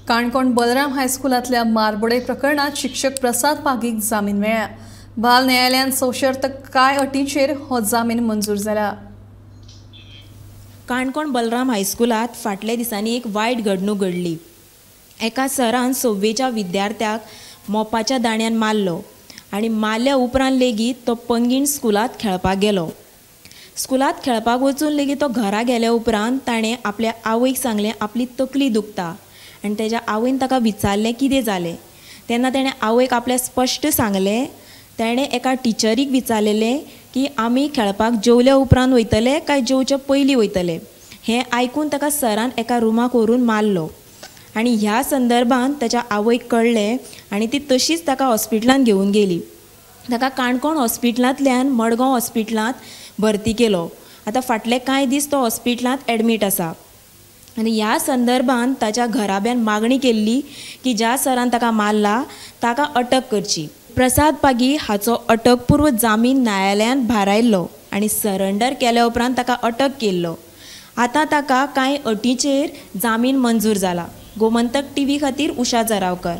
काणकोण बलराम हायस्कुलांतल्या मारबडय प्रकरणात शिक्षक प्रसाद पागीक जामीन मेळ्ळा. बाल न्यायालयान सशर्त कांय अटींचेर हो जामीन मंजूर जाला. काणकोण बलराम हायस्कुलांत फाटल्या दिसांनी एक वायट घडणूक घडली. एका सरान सव्वेच्या विद्यार्थ्याक मोपाच्या दांड्यान मारलो आनी मारल्या उपरांत लेगीत तो पंगीण स्कुलांत खेळपाक गेलो. स्कुलांत खेळपाक वचून लेगीत तो घरा गेल्या उपरांत ताणें आपल्या आवयक सांगलें आपली तकली दुखता आनी तेज्या आवयन ताका विचारलें कितें जालें तेन्ना तेणें आवयक आपल्या स्पश्ट सांगलें. तेणें एका टिचरीक विचारलेलें की आमी खेळपाक जेवल्या उपरांत वयतले काय जेवचे पयलीं वयतले. हें आयकून ताका सरान एका रुमाक व्हरून मारलो आनी ह्या संदर्भान ताच्या आवयक कळ्ळें आनी ती तशीच ताका हॉस्पिटलांत घेवन गेली. ताका काणकोण हॉस्पिटलांतल्यान मडगांव हॉस्पिटलांत भरती केलो. आतां फाटले कांय दीस तो हॉस्पिटलांत एडमीट आसा आनी ह्या संदर्भान ताच्या घराब्यान मागणी केल्ली की ज्या सरान ताका मारला ताका अटक करची. प्रसाद पागी हाचो अटकपूर्व जामीन न्यायालयान भारायल्लो आनी सरेंडर केल्या उपरांत ताका अटक केल्लो. आतां ताका कांय अटींचेर जामीन मंजूर जाला. गोमंतक टीव्ही खातीर उषा जरावकर.